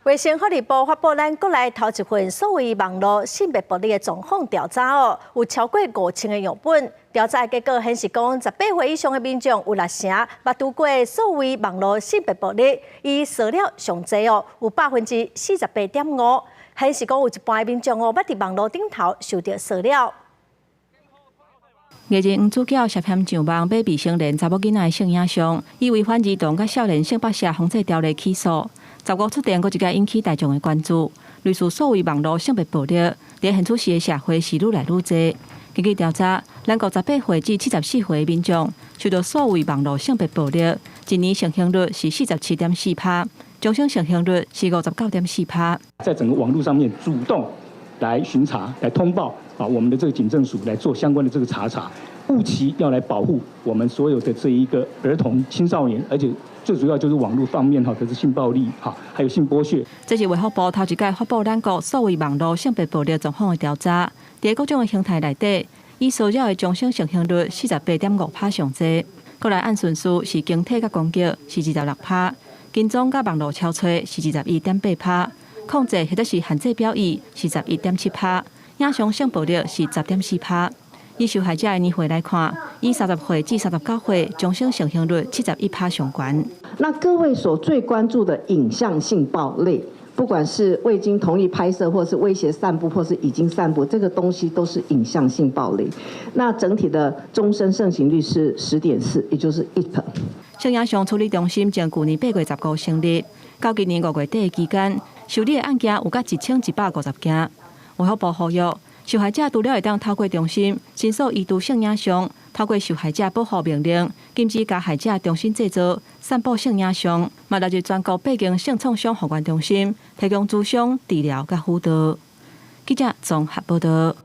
衛生福利部發布咱國內頭一份所謂網路性別暴力的狀況調查哦，有超過5000個樣本。調查的結果顯示講，18歲以上的民眾有六成捌拄過所謂網路性別暴力，以騷擾上濟哦，有48.5%，顯示講有一半的民眾哦，捌佇網路頂頭受著騷擾。藝人黃子佼涉嫌上網買未成年查某囡仔的性影像，以違反兒童佮少年性剝削防制條例起訴。15出庭，閣一擺引起大眾的關注。類似所謂網路性別暴力，佇現此時的社會是愈來愈濟。根據調查，咱國18歲至74歲的民眾受著所謂網路性別暴力，一年盛行率是47.4趴，終身盛行率是59.4趴。在整個網路上面主動來巡查、來通報啊，我們的這個警政署來做相關的這個查查，務期要來保護我們所有的這一個兒童、青少年，而且最主要就是網路方面哈，就是性暴力哈，還有性剝削。這是衛福部頭一擺發布咱國所謂網路性別暴力狀況的調查，佇各種的形態內底，以騷擾的終身盛行率48.5趴上濟，過來按順序是形體佮攻擊是26趴，跟蹤佮網路敲揣是21.8趴，控制或者是限制表意是11.7趴，影像性暴力是10.4趴。以受害者的年歲來看，以30歲至39歲，終身盛行率71趴上懸。那各位所最關注的影像性暴力，不管是未經同意拍攝，或是威脅散布，或是已經散布，這個東西都是影像性暴力。那整體的終身盛行率是10.4，也就是1%。性影像處理中心從舊年8月15成立，到今年5月底的期間，受理的案件有甲1150件。衛福部呼籲，受害者除了會當透過中心申訴移除性影像，透過受害者保護命令，禁止加害者重新製造、散布性影像，嘛納入全國八間性創傷復原中心，提供諮商、治療佮輔導。記者綜合報導。